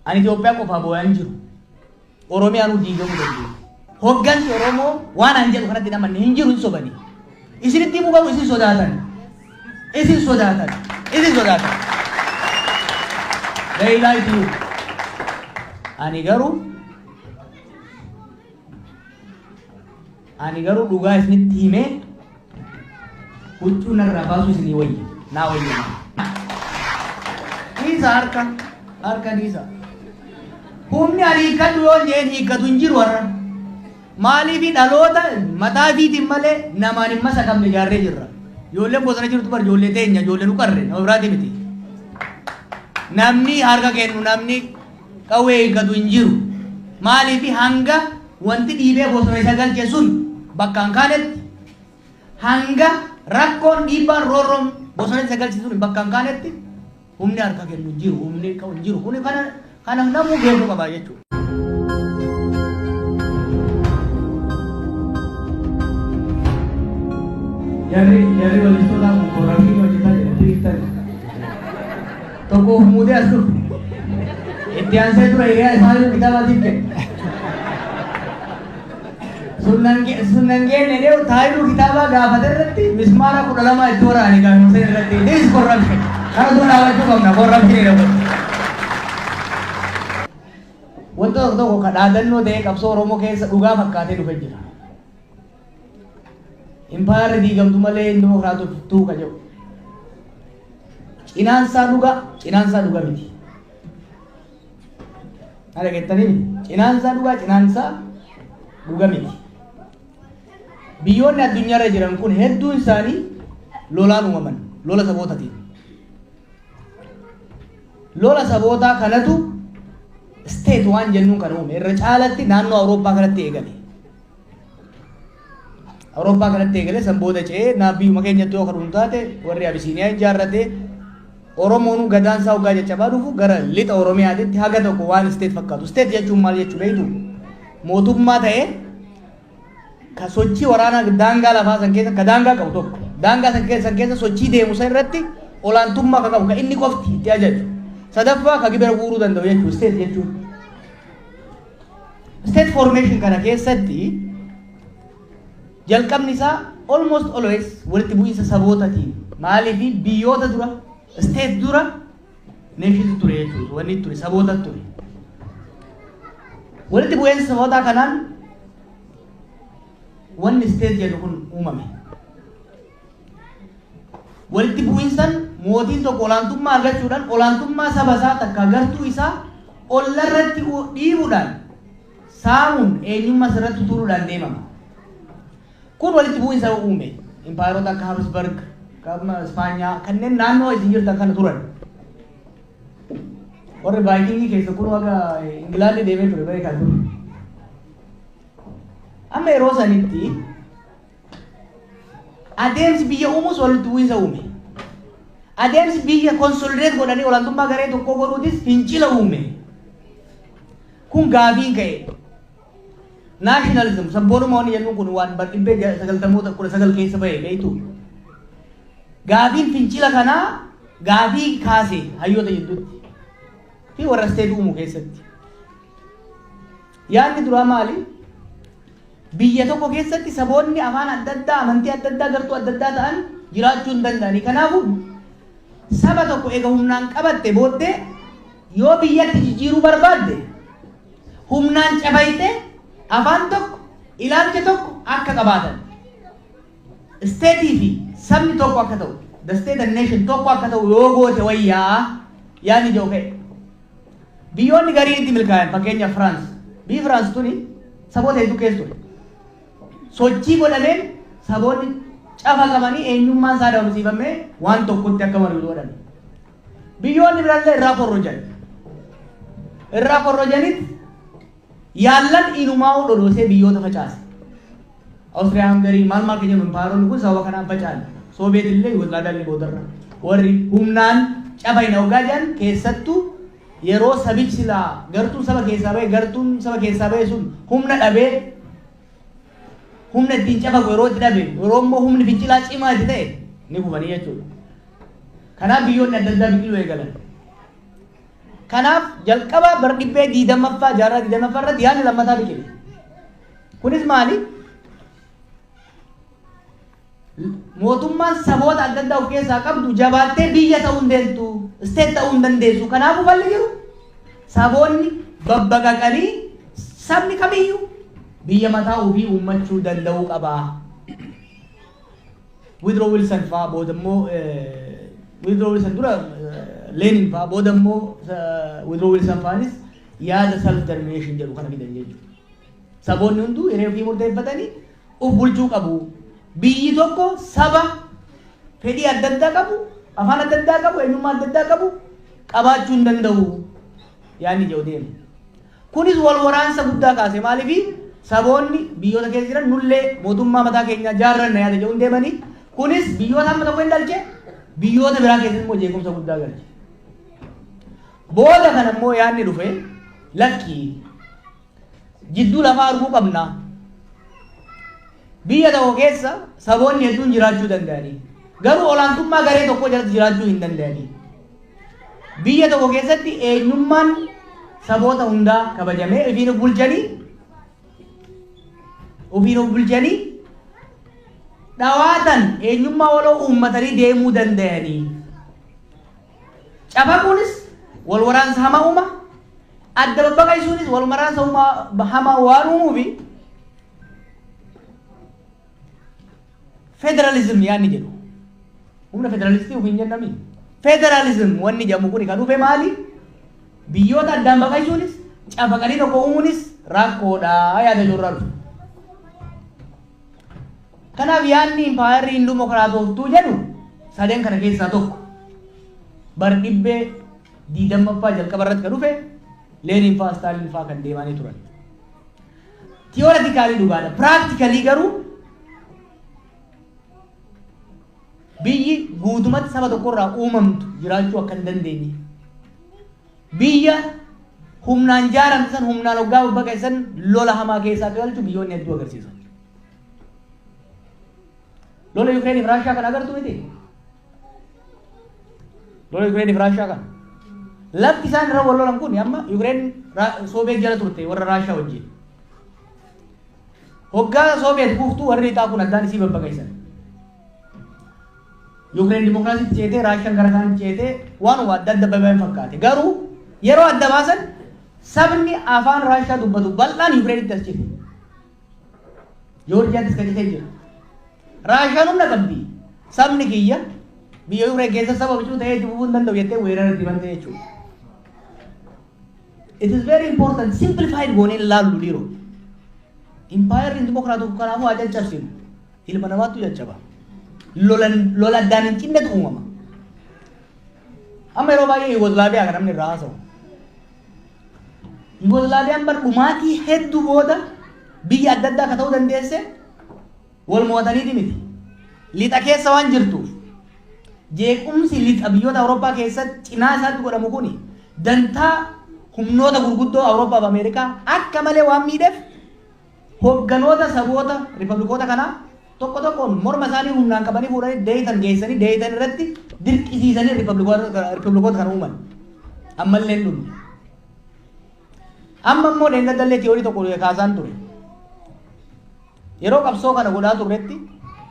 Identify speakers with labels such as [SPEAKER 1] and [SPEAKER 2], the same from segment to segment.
[SPEAKER 1] Ani Itoophiyaa qofaa booyaa hin jiru. Oromiyaanuu diigamuu dandeessi. Hoggansi Oromoo waan an jedhu kanatti hin amanne hin jiru hin sobani. Isinitti himuu qabu isin sodaatan. Isin sodaatan. Isin sodaatan. They lie to you. Ani garuu ani garuu dhugaa isinitti himee huccuu narraa baasuu isinii wayya. Naa wayya. Dhiisa harka harka dhiisa. Humni ani hiikkadhu yoo jeen hiikkatu hin jiru har'a. Maaliif dhaloota mataa ifiitiin malee namaan hin masakamne ijaarree jirra. Ijoolleen bosona jirtu bar ijoollee teenya ijoollee nu qarre nama biraati miti. Namni harka kennu namni qawwee hiikkatu hin jiru. Maaliif hanga wanti dhiibee bosona isa galche sun bakka hin kaanetti hanga rakkoon dhiibbaan roorroon bosona isa galche sun bakka hin kaanetti humni harka kennu hin jiru humni ka'u hin jiru. Kuni kana kana namuu beekuu qaba jechuudha. Jarri jarri walistoota kun korrapshinii hojjetaa jiru beektan. Tokko of muudee as dhufe. Itti aansee dura hiriyaa isaa kitaaba siif kenne. Sun nan geenne deemu taayiluu kitaabaa gaafate irratti mismaara 12 itti waraane gaafate irratti. This is corruption. Kana dura dhaabachuu qabna corruption jedhamu. Wanta tokko tokko ka dhaadannoo ta'ee qabsoo Oromoo keessa dhugaa fakkaatee dhufe jira. Impaayarri diigamtu malee hin dimokiraatoftuu ka jedhu. Cinaansaa dhugaa, cinaansaa dhugaa miti. Kana gettanii cinaansaa dhugaa, cinaansaa dhuga miti. Biyyoonni addunyaarra jiran kun hedduun isaanii lolaan uumaman, lola sabootaatiin. Lola sabootaa kanatu state waan jennuun kan uume irra caalatti naannoo Awurooppaa kanatti eegale. Awurooppaa kanatti eegale san booda ce'ee naa biyyuma keenyatti yoo kan taate warri Abisiiniyaa ijaarrate Oromoon gadaan isaa hoggaa caccabaa dhufu gara lixa Oromiyaatitti haga tokko waan state fakkaatu. State jechuun maal jechuu beektu? Mootummaa ta'ee ka sochii waraanaa daangaa lafaa san keessa ka daangaa qabu tokko daangaa san keessa sochii deemu san irratti olaantummaa ka qabu ka inni qofti itti ajaju. Sadaffaa ka gibira guuruu danda'u jechuudha state jechuun. State formation kana keessatti jalqabni isaa almost always walitti bu'iinsa sabootatiin maaliif biyyoota dura state dura nations ture jechuudha wanni ture saboota ture. Walitti bu'iinsa sabootaa kanaan wanni state jedhu kun uumame. Walitti bu'iinsan mootiin tokko olaantummaa argachuudhaan olaantummaa saba isaa takka gartuu isaa ollarratti dhiibuudhaan saamuun eenyummaa sirratti tuuluudhaan deemama. Kun walitti bu'iinsa uume. Impaayeroota akka Habsburg, akka Ispaanyaa kanneen naannoo isin jirtan kana turan. Warri Vaayikingii keessa kun haga Ingilaandi deemee ture bare kan ture. Amma yeroo sanitti adeemsi biyya uumuus walitti bu'iinsa uume. Adeemsi biyya consolidate godhanii olaantummaa garee tokkoo godhuutis fincila uume. Kun gaafiin ka'e. Nationalism sabboonummaa wanni jennuun kun waan bar dhibbee sagaltamoota 19 keessa bahe beektu. Gaafiin fincila kanaa gaafii kaase hayyoota jidduutti fi warra state uumu keessatti. Yaadni duraa maali? Biyya tokko keessatti saboonni afaan adda addaa, amantii adda addaa, gartuu adda addaa ta'an jiraachuu hin danda'ani. Kanaafuu saba tokko eega humnaan qabatte booddee yoo biyyatti jijjiiruu barbaadde humnaan cabayte afaan tokko, ilaalcha tokko akka qabaatan. State fi sabni tokko akka ta'u, the state and nation tokko akka ta'u yoo goote wayyaa yaadni jiru ka'e. Biyyoonni gariin itti milkaa'an fakkeenyaaf Firaans. Biyyi Firaans tuni saboota hedduu keessa ture. Sochii godhameen saboonni cafaqamanii eenyummaan isaa dhabamsiifamee waan tokkotti akka mari'u godhame. Biyyoonni biraallee irraa korrojan. Irraa korrojanitti yaallan inumaa dhodhoosee biyyoota facaase. Awustiriyaa Hangarii maal maal keenya impaayeronni kun sababa kanaan faca'an. Sooviyeet illee Yugoslaaviyaan illee boodarra. Warri humnaan cafayna hoggaa jedhan keessattuu yeroo sabichi silaa gartuun saba keessaa bahe gartuun saba keessaa bahe sun humna dhabee humna ittiin cafaqu yeroo itti dhabe yeroo immoo humni fincilaa cimaa itti ta'e ni kufanii jechuudha. Kanaaf biyyoonni adda addaa biqiluu eegalan. Kanaaf jalqaba bar dhibbee 20ffaa, jaarraa 20ffaa irratti yaadni lammataa biqile. Kunis maali? Mootummaan saboota adda addaa of keessaa qabdu jabaattee biyya ta'uu hin deemtu, state ta'uu hin dandeessu. Kanaafuu falli jiru saboonni babbaqaqanii sabni kamiyyuu biyya mataa ofii uummachuu danda'uu qaba. Woodrow Wilson fa'aa booda immoo, Woodrow Wilson dura Lenin fa'aa, booda immoo Woodrow Wilson fa'aanis yaada self determination jedhu kana fidan jechuudha. Saboonni hunduu hiree ofii murteeffatanii of bulchuu qabu. Biyyi tokko saba fedhii adda addaa qabu, afaan adda addaa qabu, eenyummaa adda addaa qabu qabaachuu hin danda'u. Yaadni jedhu deeme. Kunis wal waraansa guddaa kaase. Maaliifi saboonni biyyoota keessa jiran nullee mootummaa mataa keenyaa jaarranna yaada jedhuun deemanii, kunis biyyoota hamma tokko hin dhalche, biyyoota biraa keessatti immoo jeequmsa guddaa galche. Booda kana immoo yaadni dhufe, lakkii, jidduu lafaa arguu qabna. Biyya tokko keessa saboonni hedduun jiraachuu danda'anii. Garuu olaantummaa garee tokkoo jalatti jiraachuu hin danda'anii. Biyya tokko keessatti eenyummaan saboota hundaa kabajamee ofiin of bulchanii dhawaatan eenyummaa waloo uummatanii deemuu danda'anii. Cafaquunis wal waraansa hamaa uuma. Adda babbaqaysuunis wal waraansa hamaa waan uumuufi federalism yaadni jedhu. Humna federalistii ofiin jennami. Federalism wanni jedhamu kun kan dhufe maali? Biyyoota addaan baqaysuunis cafaqanii tokko uumuunis rakkoodha yaada jirurraa dhufe. Kanaaf yaadni impaayarri hin dimokiraatoftuu jedhu sadeen kana keessaa tokko. Bar dhibbee 20ffaa jalqaba irratti kan dhufe, Leeniin fa'aa Staaliin fa'aa kan deemanii turan. Theoretically dhugaadha. Practically garuu biyyi guutumatti saba tokkorraa uumamtu jiraachuu akka hin dandeenye. Biyya humnaan jaaramte san humnaan hoggaa babbaqeessan lola hamaa keessaa akka galchu biyyoonni hedduu agarsiisan. Lola Yukireenii fi Raashaa kan agartu miti. Lola Yukireenii fi Raashaa kana. Lafti isaan irra wal lolan kun amma Yukireen Sooviyeet jala turte warra Raashaa wajjin. Hoggaa Sooviyeet kuuftuu warri lixaa kun addaan isii babbaqeessan. Yukireen dimokiraasiitti ceetee, Raashaan gara kaan ceetee, waanuma adda adda baba'an fakkaate. Garuu yeroo adda baasan sabni afaan Raashaa dubbatu bal'aan Yukireenitti as cite. Joorjiyaattis kan citee jira. Raashaan humna qabdi. Sabni kiyya biyya Yukireen keessa saba bicuu ta'ee itti fufuu hin danda'u jettee weerara itti bantee jechuudha. It is very important simplified goonee ilaallu dhiiroo. Impaayarri dimokiraatu kanaafuu haa caccabsinu. Ilma namaattu caccaba. Lolan lola addaan hin cinnetu uumama. Amma yeroo baay'ee Yugoslaaviyaa kan namni irraa haasa'u. Yugoslaaviyaan bar dhumaatii hedduu booda biyya adda addaa akka ta'uu dandeesse wal mo'ataniiti miti. Lixa keessa waan jirtuuf jeequmsi lixa biyyoota Awurooppaa keessatti cinaa isaatti godhamu kuni dantaa humnoota gurguddoo Awurooppaa fi Ameerikaa akka malee waan miidheef, hogganoota saboota ripablikoota kanaa tokko tokkoon morma isaanii humnaan qabanii fuudhanii Deeyitan geessanii, Deeyitan irratti dirqisiisanii ripablikoota kana uuman. Ammallee hin dhumne. Amma immoo dheengaddallee theory tokko kaasaan ture. Yeroo qabsoo kana godhaa turretti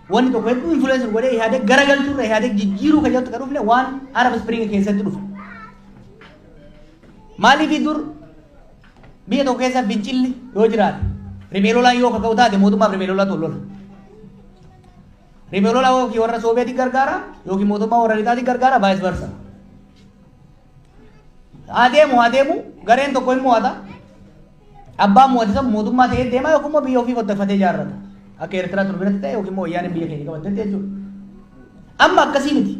[SPEAKER 1] wanni tokko hedduu influence godhee Ihaadeg garagalchuurra Ihaadeg jijjiiruu kan jedhutti kan dhufne waan Arab Spring keessatti dhufe. Maaliif? Dur biyya tokko keessa fincilli yoo jiraate, riphee lolaan yoo kaka'u taate, mootummaaf riphee lolaatu lola. Riphee lolaa yookiin warra Sooviyeetiin gargaara yookiin mootummaa warra lixaatiin gargaara, vice versa. Adeemu adeemu gareen tokko hin mo'ata. Abbaan mo'ate san mootummaa ta'ee deema yookiin immoo biyya ofii qotteffatee ijaarrata. Akka Eertiraa ture biratti ta'e yookiin immoo wayyaaneen biyya keenya qabatte jechuudha. Amma akkasii miti.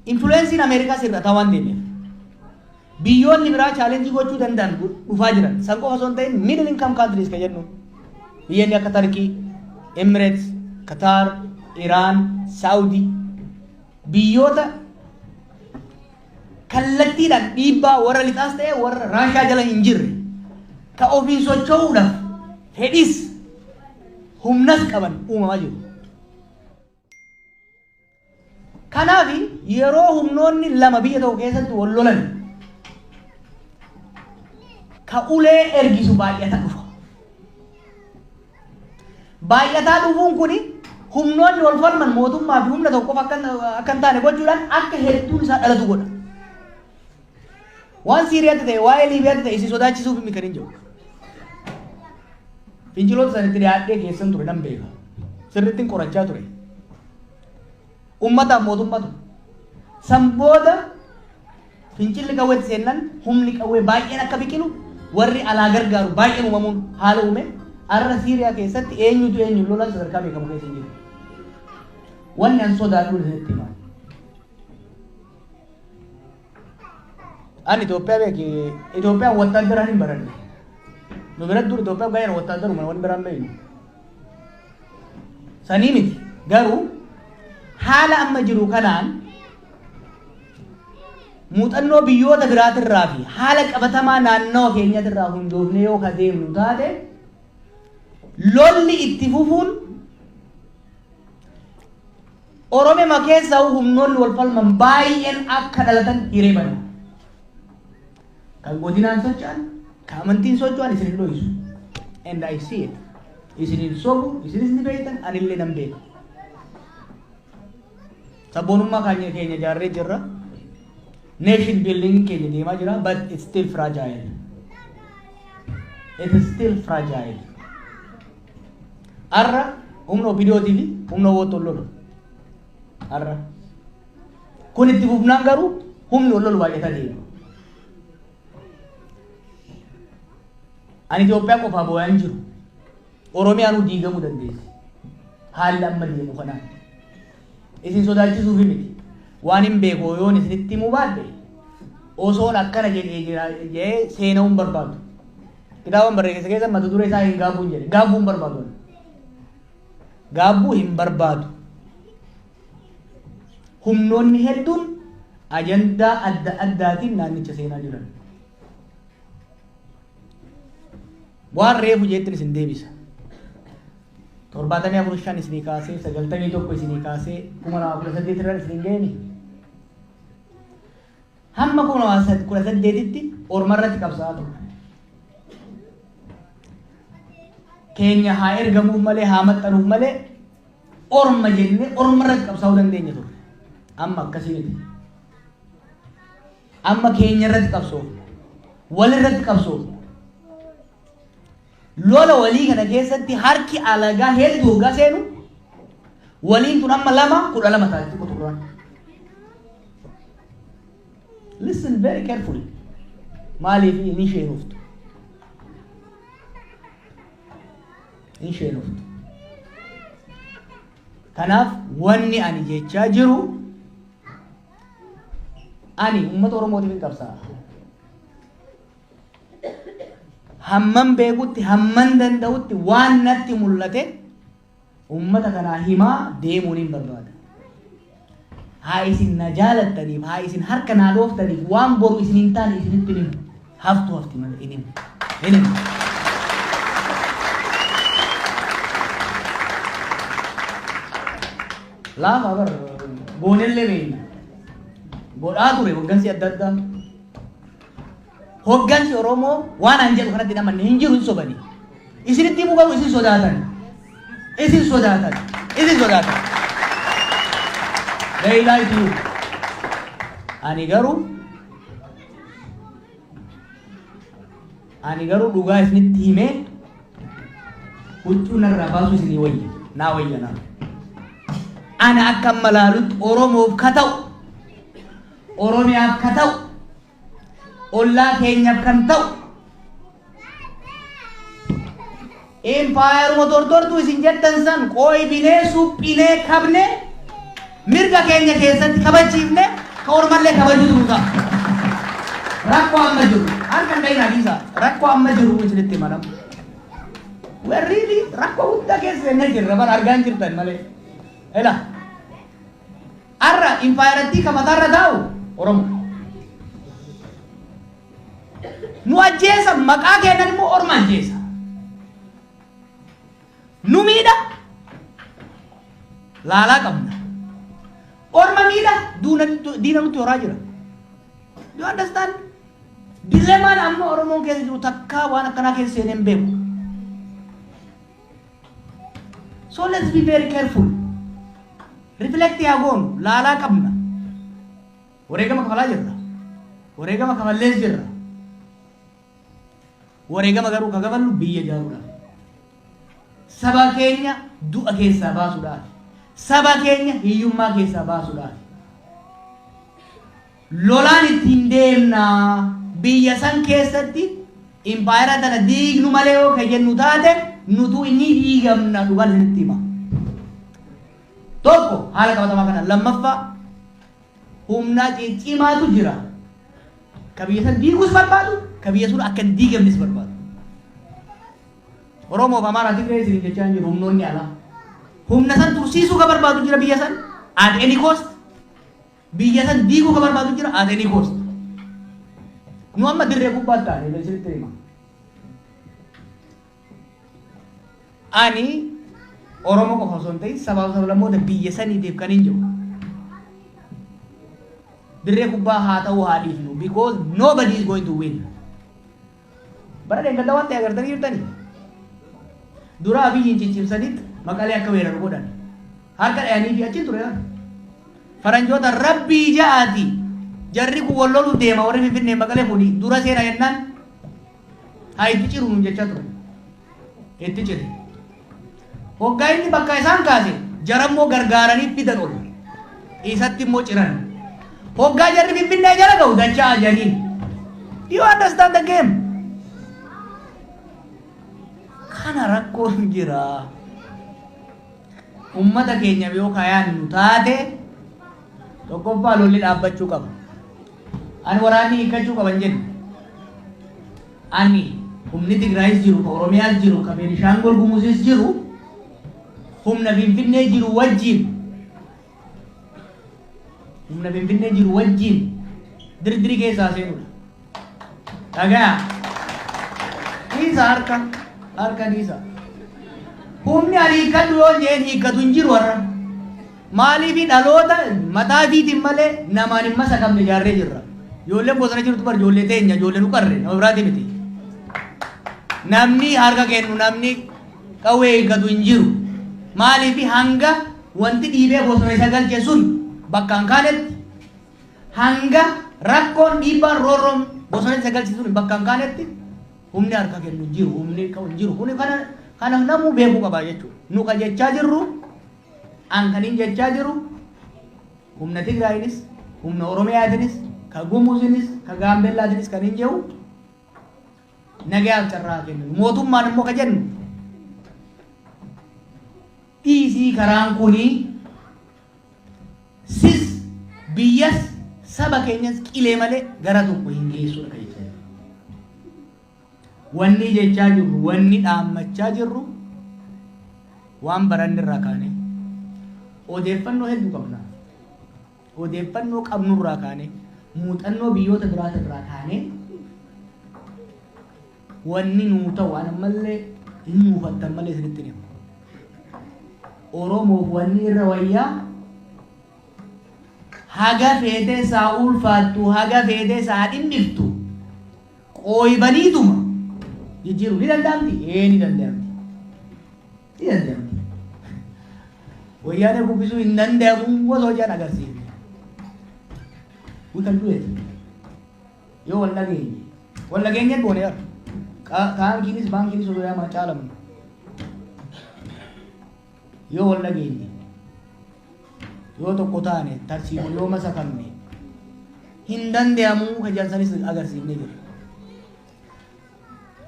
[SPEAKER 1] Influenceiin Ameerikaa sirrataa waan deemeef, biyyoonni biraa challenge gochuu danda'an dhufaa jiran. San qofa osoo hin ta'in, middle income countries kan jennu biyyoonni akka Tarkii, Emirates, Qatar, Iran, Saudi biyyoota kallattiidhaan dhiibbaa warra lixaas ta'e warra Raashaa jala hin jirre, ka ofiin socho'uudhaaf fedhis humnas qaban uumamaa jiru. Kanaaf yeroo humnoonni lama biyya tokko keessatti wal lolan Ka ulee ergisu baay'ata dhufa. Baay'ataa dhufuun kuni humnoonni wal falman mootummaa fi humna tokkoof akka akka hin taane gochuudhaan akka hedduun isaa dhalatu godha. Waan Siiriyaatti ta'e, waa'ee Liibiyaatti ta'e isin sodaachisuuf miti kan hin jiru. Finciloota sanitti dhiyaadhee keessan ture, nan beeka. Sirrittiin qorachaa ture. Ummataaf mootummatu. San booda fincilli qawweetti seennan humni qawwee baay'een akka biqilu, warri alaa gargaaru baay'een uumamuun haala uume. Har'a Siiriyaa keessatti eenyutu eenyuun lolan sadarkaa beekamu keessa hin jiru. Wanni an sodaadhu isinitti himaa. Ani Itoophiyaa beeki, Itoophiyaan wattaaddaraan hin baranne. Nu biratti dur Itoophiyaa baay'een wattaaddaruma, wanni biraan beeknu. Sanii miti, garuu haala amma jiru kanaan muuxannoo biyyoota biraatirraa fi haala qabatamaa naannawa keenyatirraa hundoofnee yoo ka deemnu taate, lolli itti fufuun Oromiyaa keessaa humnoonni wal falman baay'een akka dhalatan hiree bana. Kan godinaan socho'an, kan amantiin socho'an isin hin dho'isu. And I see it. Isin hin sobu, isinis ni beektan, anillee nan beeka. Sabboonummaa keenya ijaarree jirra. Nation building keenya deemaa jira, but it's still fragile. It is still fragile. Har'a humna OPDOtii fi humna WBOtti wal lolu. Har'a. Kun itti fufnaan garuu humni wal lolu baay'ataa deema. Ani Itoophiyaa qofaa boo'aa hin jiru. Oromiyaanuu diigamuu dandeessi. Haalli amma deemu kanaan. Isin sodaachisuufi miti. Waan hin beeku yoon isinitti himuu baadhe, osoon akkana jedhee jira jedhee seena'uu hin barbaadu. Kitaaban barreesse keessa mata duree isaa hin gaabbuun jedhe. Gaabbuu hin barbaadu. Gaabbuu hin barbaadu. Humnoonni hedduun ajandaa adda addaatiin naannicha seenaa jiran. Waan reefu jettin isin deebisa. 74 5 isinii kaasee, 91 isinii kaasee, 2018 irra isin geeni. Hamma 2018tti orma irratti qabsaa'aa ture. Keenya haa ergamuuf malee, haa maxxanuuf malee, orma jennee orma irratti qabsaa'uu dandeenya ture. Amma akkasii miti. Amma keenya irratti qabsoofna. Wal irratti qabsoofna. Lola walii kana keessatti harki alagaa hedduu hoggaa seenu, waliin tun amma 2 12 taati qoturraan. Listen very carefully. Maaliif hin isheenuftu? Hin isheenuftu. Kanaaf wanni ani jechaa jiru, ani uummata Oromootiif hin qabsaa'a. Hamman beekutti, hamman danda'utti, waan natti mul'ate uummata kanaa himaa deemuun hin barbaada. Haa isin na jaalattaniif, haa isin harka naa dhooftaniif, waan boru isin hin taane isinitti himu. Haftu hafti malee hin himu. Hin himu. Laafa bar goonellee beekna. Godhaa ture hoggansi adda addaa. Hoggansi Oromoo waan an jedhu kanatti hin amanne hin jiru, hin sobani. Isinitti himuu garuu isin sodaatan. Isin sodaatan. Isin sodaatan. They lie to you. Ani garuu dhugaa isinitti himee huccuu narraa baasuu isinii wayya. Naa wayya naa. Ana akka amma laalutti Oromoof ka ta'u, Oromiyaaf ka ta'u, ollaa keenyaaf kan ta'u, impaayeruma tortortuu isin jettan san qooybinee, suphinee, kabnee, mirga keenya keessatti kabachiifne, ka ormallee kabajuutu nu ta'a. Rakkoo amma jiru harka hin dhayinaa, dhiisaa, rakkoo amma jiru isinitti himanam. We are really rakkoo guddaa keessa seennee jirra bara, argaa hin jirtan malee. Ela har'a impaayerattii ka mataarra taa'u Oromo. Nu ajjeesa, maqaa kennan immoo orma ajjeesa. Nu miidha, laalaa qabna. Orma miidha, diina nutti horaa jira. You understand? Dilemmaan amma amma Oromoon keessa jiru takkaa waan akkanaa keessa seenee hin beeku. So let's be very careful. Reflect yaa goonu, laalaa qabna. Wareegama kafalaa jirra. Wareegama kafallees jirra. Wareegama garuu ka kafallu biyya ijaaruudhaaf. Saba keenya du'a keessaa baasuudhaaf. Saba keenya hiyyummaa keessaa baasuudhaaf. Lolaan ittiin deemnaa, biyya san keessatti impaayera tana diignu malee yoo ka jennu taate, nutuu inni diigamna, dhugaan isinitti hima. Tokko haala qabatamaa kana, lammaffaa humna ciccimaatu jira. Ka biyya san diiguus barbaadu, ka biyya sun akka hin diigamnes barbaadu. Oromoof Amaaraa Tigree isin jechaa hin jiru, humnoonni alaa. Humna san tursiisuu ka barbaadu jira biyya san at any cost. Biyya san diiguu ka barbaadu jira at any cost. Nu amma dirree kubbaatti taane isinitti hima. Ani Oromoo qofa osoo hin ta'in sabaaf sablammoota biyya saniitiif kan hin jiru. Dirree kubbaa haa ta'uu haa dhiifnu, because nobody is going to win. Bara dheengaddaa waan ta'e agartanii jirtanii. Dura Abiyyiin ciccimsanitti Maqalee akka weeraru godhan. Harka dhayanii fi achiin ture. Faranjoota rabbii ja'aati. Jarri kun wal loluuf deema, warri Finfinnee Maqalee kuni dura seena jennaan, haa itti ciru nuun jechaa ture. Itti cire. Hoggaa inni bakka isaan kaase, jarammoo gargaaranii fidan ol. Isatti immoo ciran. Hoggaa jarri Finfinnee jala ga'u dachaa janiin. Do you understand the game? Kana rakkoon jira. Ummata keenya yoo kayaannu taate, tokkoffaa lolli dhaabbachuu qaba. Ani waraanni hiikkachuu qaban jennu. Ani humni Tigraayis jiru, ka Oromiyaas jiru, ka Beenishaangul Gumuzis jiru, humna Finfinnee jiru wajjin, humna Finfinnee jiru wajjin dirdirii keessaa seenudha. Dhagaa. Dhiisa, harka harka dhiisa. Humni ani hiikkadhu yoo jeen hiikkatu hin jiru har'a. Maaliif? Dhaloota mataa fiitiin malee namaan hin masakamne ijaarree jirra. Ijoolleen bosona jirtu bar ijoollee teenya, ijoollee nu qarre, nama biraati miti. Namni harka kennu, namni qawwee hiikkatu hin jiru. Maaliif? Hanga wanti dhiibee bosona isa galche sun bakka hin kaanetti, hanga rakkoon dhiibbaan roorroon bosona isa galche sun bakka hin kaanetti, humni harka kennu hin jiru, humni qabu hin jiru. Kuni kana namuu beekuu qaba jechuudha. Nu ka jechaa jirru, an kanin jechaa jiru, humna Tigraayinis, humna Oromiyaatinis, ka Gumuzinis, ka Gaambellaatinis kan hin jiru nagayaaf carraa kennu. Mootummaan immoo ka jennu, dhiisii, karaan kunii sis biyyas saba keenyas qilee malee gara tokko hin geessudha kan jechaa jirru. Wanni jechaa jirru, wanni dhaammachaa jirru, waan baranne irraa kaane, odeeffannoo hedduu qabna. Odeeffannoo qabnurraa kaane, muuxannoo biyyoota biraata irraa kaane, wanni nuu ta'u, an ammallee hin muufattan malee isinitti hima. Oromoof wanni irra wayyaa, haga feetee saa ulfaattu, haga feetee saa dhimmiftu, qooybaniituma jijjiiruu ni danda'amti? Ee, ni danda'amti. Ni danda'amti. Wayyaanee kuffisuu hin danda'amu osoo jedhan agarsiifne. We can do it. Yoo wal dhageenye. Wal dhageenye goone yaa. Taankiinis baankiinis osoo yaaman caalamnu. Yoo wal dhageenye. Yoo tokko taane, tarsiimu yoo masakamne, hin danda'amuu ka jedhan agarsiifnee jira.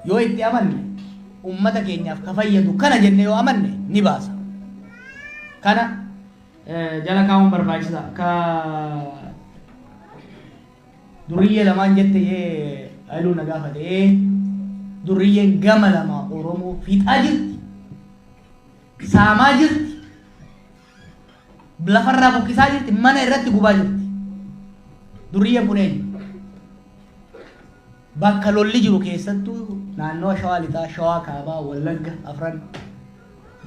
[SPEAKER 1] Yoo itti amanne, ummata keenyaaf ka fayyadu kana jenne yoo amanne, ni baasa. Kana jala kaa'uun barbaachisa. Ka durriyyee lamaan jette yee Haayiluu na gaafate, durriyyeen gama lama Oromoo fixaa jirti. Saamaa jirti. Lafarraa buqqisaa jirti. Mana irratti gubaa jirti. Durriyyeen kun eenyu? Bakka lolli jiru keessattuu naannawa Shawaa Lixaa, Shawaa Kaabaa, Wallagga, Afran,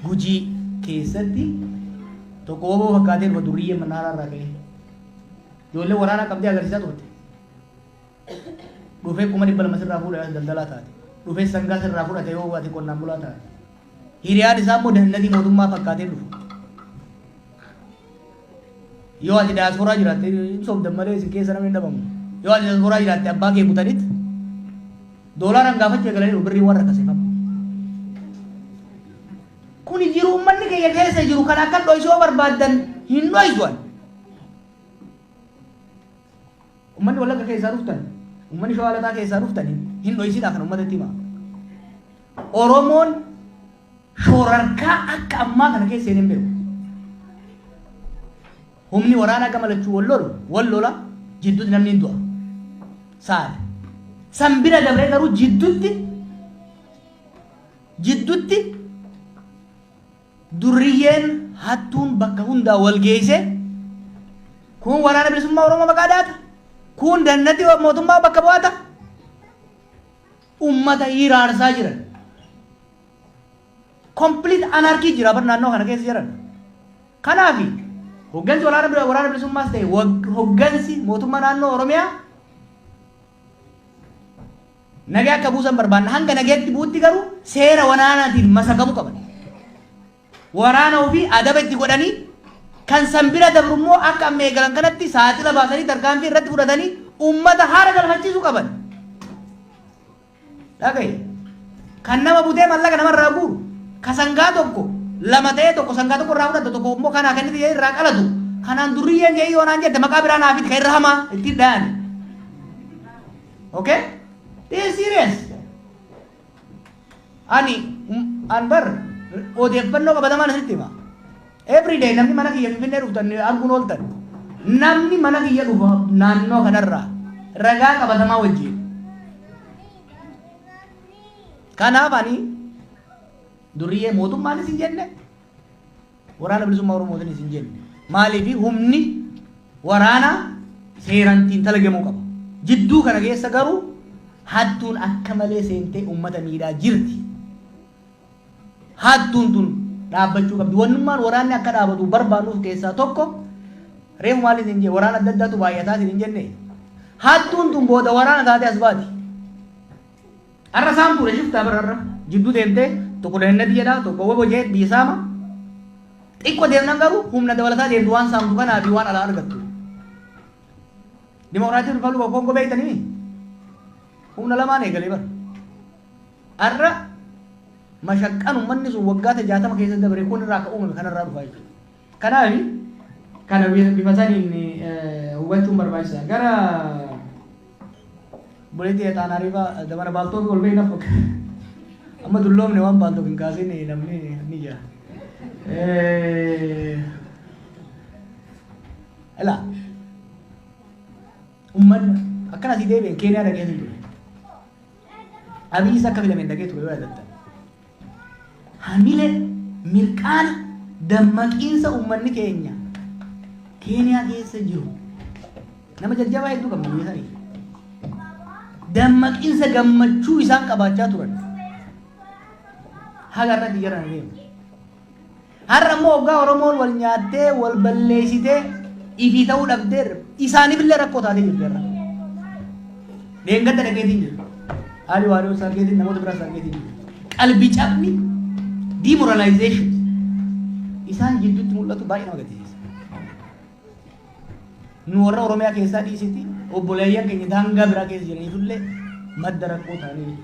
[SPEAKER 1] Gujii keessatti tokko woboo fakkaatee dhufa, durriyyeen mannaaraa irraa ka'ee. Ijoollee waraanaa qabdee agarsiisaa turte. Dhufee 200,000 sirraa fuudhee as daldalaa taate. Dhufee sangaa sirraa fudhate yoo ati qonnaan bulaa taate. Hiriyaan isaa immoo dahannatii mootummaa fakkaatee dhufu. Yoo ati daasporaa jiraatte, hin sobdan malee isin keessa namni hin dhabamu. Yoo ati daasporaa jiraatte, abbaa kee butaniit doolaaraan gaafachuu eegalaniiru, birrii warra kaseefama. Kuni jiru uummanni keenya keessa jiru kan akka dhoysuu yoo barbaaddan hin dhoysuan. Uummanni Wallagga keessaa dhuftan, uummanni Shawaa Laxaa keessaa dhuftan hin dhoysinaa, kan uummatatti hima. Oromoon shoorarkaa akka ammaa kana keessa hin beeku. Humni waraanaa gama lachuu wal lolu, wal lola, jidduutti namni hin du'a. Saala. San bira dabree garuu jidduutti durriyyeen hattuun bakka hundaa wal geesse, kun Waraana Bilisummaa Oromoo maqaa dhaata, kun dannati mootummaa bakka bu'aata, ummata hiraarsaa jiran. Complete anarchy jira bar naannoo kana keessa jiran. Kanaaf hoggansi waraana bilisummaas ta'e hoggansi mootummaa naannoo Oromiyaa nagaa akka buusan barbaanna. Hanga nagaatti buutti garuu seera waraanaatiin masakamuu qaban. Waraana ofii adaba itti godhanii, kan san bira dabru immoo akka amma eegalan kanatti saaxila baasanii tarkaanfii irratti fudhatanii ummata haara galfachiisuu qaban. Dhagaye. Kan nama butee mallaqa namarraa guuru, ka sangaa tokko lama ta'ee, tokko sangaa tokko irraa fudhatu, tokko immoo kanaa kennite jedhee irraa qalatu. Kanaan durriyyeen jedhee yoo naan jette, maqaa biraa naafit kan irra hamaa ittiin dhayani. Okay? This is serious. Ani an bar odeeffannoo qabatamaan asitti hima. Every day namni mana kiyya Finfinnee dhuftan arguun ooltan. Namni mana kiyya dhufa naannoo kanarraa ragaa qabatamaa wajjin. Kanaaf ani duriyyee mootummaanis hin jenne, Waraana Bilisummaa Oromootiinis hin jenne. Maaliif? Humni waraanaa seeraan ittiin talagamuu qaba. Jidduu kana keessa garuu hattuun akka malee seentee uummata miidhaa jirti. Hattuun tun dhaabbachuu qabdi. Wannummaan waraanni akka dhaabatu barbaannuuf keessaa tokko, reefu maal isin jee, waraana adda addaatu baay'ataa isin hin jenne. Hattuun tun booda waraana taatee as baati. Har'a saamtuudha, shiftaa bara har'a jidduu deemtee tokko dahannati jedha, tokko wobo jee biyya saama. Xiqqoo deemnan garuu humna dabalataa deemtu, waan saamtu kanaa fi waan alaa argattu. Democratic Republic of Congo beektanii humna lamaan eegalee bara. Har'a mashaqqaan uummanni sun waggaata 60 keessa dabre kun irraa akka uumame kanarraa dhufaa jechuudha. Kanaaf kana bifa saniin hubachuun barbaachisaa. Gara buleetii Xaanaa Riifaa dabana baaltoo ol beekna fakkaata. Amma dulloomne, waan baaltoo hin kaasin namni ni jira. Ilaa, uummanni akkana asii deebi'een Keeniyaa dhaqee ture. Abiyyiis akka filameen dhaqee ture yoo yaadattan. Hamilee, mirqaana, dammaqiinsa uummanni keenya Keeniyaa keessa jiru, nama jajjabaa hedduu qabna biyya sanii. Dammaqiinsa gammachuu isaan qabaachaa turan. Haga irratti jiran deemu. Har'a immoo hoggaa Oromoon wal nyaattee, wal balleessitee, ifii ta'uu dhabdee, isaaniif illee rakkoo taatee jirti har'a. Dheengadda dhaqeetiin jira. Haali waariyoo sargeetiin, namoota biraa sargeetiin jira. Qalbii cabni, demoralization isaan jidduutti mul'atu baay'ee nama gaddisiisa. Nu warra Oromiyaa keessaa dhiisiti, obboleeyyan keenya daangaa biraa keessa jiraniifillee madda rakkoo ta'anii.